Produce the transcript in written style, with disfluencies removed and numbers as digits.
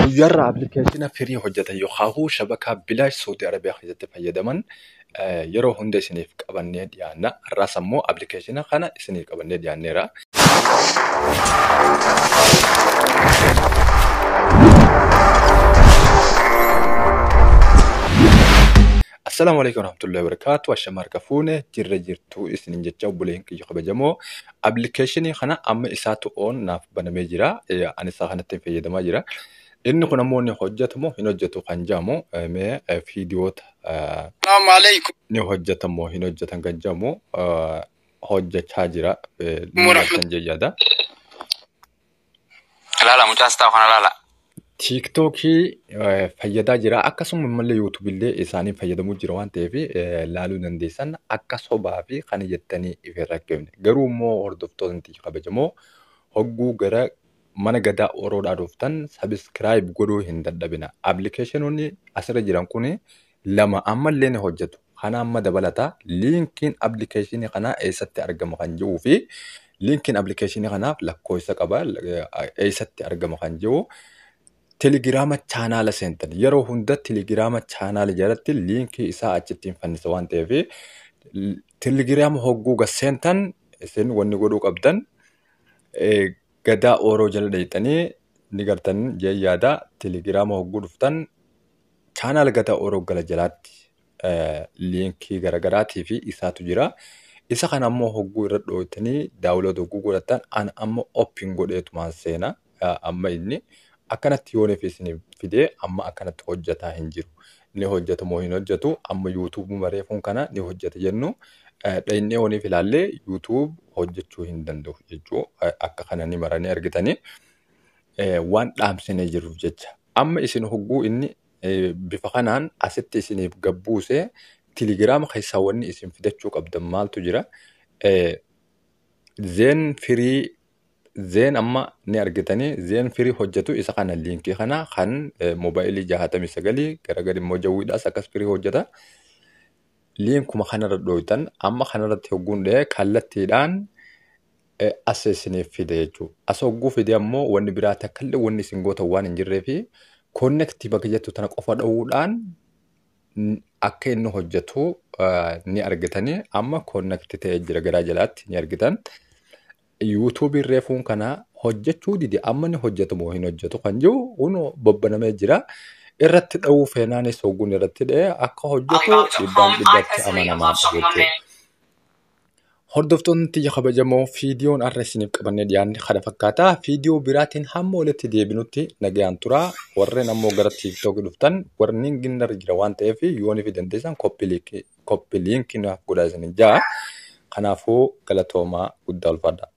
Guyyaarraa appilikeeshina firii hojjetan yookaan shabakaa bilaash Saudi Arabiyaa keessatti fayyadaman yeroo hunda isiniif qabannee dhiyaanna. Har'aas ammoo appilikeeshina kana isiniif qabannee dhiyaanneera. Assalaamu alaikum warahmatullahi wabarakatuh. Ashama harka fuune jirra jirtu isiniin jecha obboleen kiyya kabajamoo. Appilikeeshinii kana amma isaatu oon naaf banamee jira. Ani isaa kanatti fayyadamaa jira. Inni kun ammoo ni hojjetu moo hin hojjetu kan jedhamu mee viidiyoota Assalamu alaikum ni hojjetan moo hin hojjetan kan jedhamu hojjechaa jira. warahmatullahi Kan jayyaada. Ilaala mucaas ta'u kana ilaala. Tiiktookii fayyadaa jira. Akkasuma mallee yuutuubillee isaanii fayyadamuu jira waan ta'eef laaluu dandeessan akka sobaa fi kan jettanii if hin rakkifne. Garuu immoo hordoftoonni kabajamoo hogguu gara mana gadaa oroodhaa dhuftan sabiskiraayib godhuu hin dadhabina. Appilikeeshinoonni asirra jiran kun lama ammallee ni hojjetu. Kana amma dabalata liinkiin appilikeeshinii kanaa eessatti argama kan jiruu fi liinkiin appilikeeshinii kanaaf lakkoofsa qaba eessatti argama kan jiru. Telegiraama chaanaala seentan yeroo hunda telegiraama chaanaala jalatti liinkii isaa achitti hin fannisa waan ta'eef telegiraama hogguu seentan isin wanni godhuu qabdan gadaa ooroo jala dheeyxanii ni gartan jee yaada telegiraama hogguu dhuftan chaanaala gadaa ooroo gala jalaatti liinkii garaagaraatii fi isaatu jira. Isa kana ammoo hogguu irra dhooytanii daawulood hogguu godhatan an amma oppiin godheetumaan seena amma inni akkanatti yooniif isin fidee amma akkanatti hojjetaa hin jiru. Ni hojjeta moo hin hojjetu amma yuutuub mareefuun kana ni hojjeta jennu dhaynee yooniif ilaallee yuutuub hojjechuu hin danda'u jechuu akka kana ni maranii argitanii waan dhaamsinee jiruuf jecha. Amma isin hogguu inni bifa kanaan asitti isiniif gabbuusee telegiraama keessaa wanni isin fidachuu qabdan maaltu jira. Zeen firii Zeen amma ni argitanii zeen firii hojjetu isa kana liinkii kana kan moobaayilii 69 garagari immoo jawwiidhaas akkas firii hojjeta. Liinkuma kanarra dhooytan amma kanarratti hogguun dhahee kallattiidhaan as isiniif fide jechuudha. As hogguu fide ammoo wanni biraa takkallee wanni isin gootan waan hin jirree fi koonnektii bakka jettu tana qofa dha'uudhaan akka inni hojjetu ni argitanii amma koonnektii ta'ee jira garaa jalaatti ni argitan. Yuutuubiin reefuun kana hojjechuu dide amma ni hojjetu moo hin hojjetu kan jiru kun bobbanamee jira. Irratti dha'uu feenaanis hogguun irratti dha'ee akka hojjetu dhibbaan dhibbatti amanamaadha jechuudha. Hordoftoonni tiyya kabajamoo viidiyoon har'a isiniif qabannee dhiyaanne kana fakkaata. Viidiyoo biraatiin hamma walitti deebinutti nagayaan tura. Warreen ammoo gara tiiktookii dhuftan warreen ginnarra jira waan ta'eef yoonii fi dandeessan koppii liinkii naaf godhaa isiniin ja'a. Kanaafuu galatoomaa guddaa ulfaadha.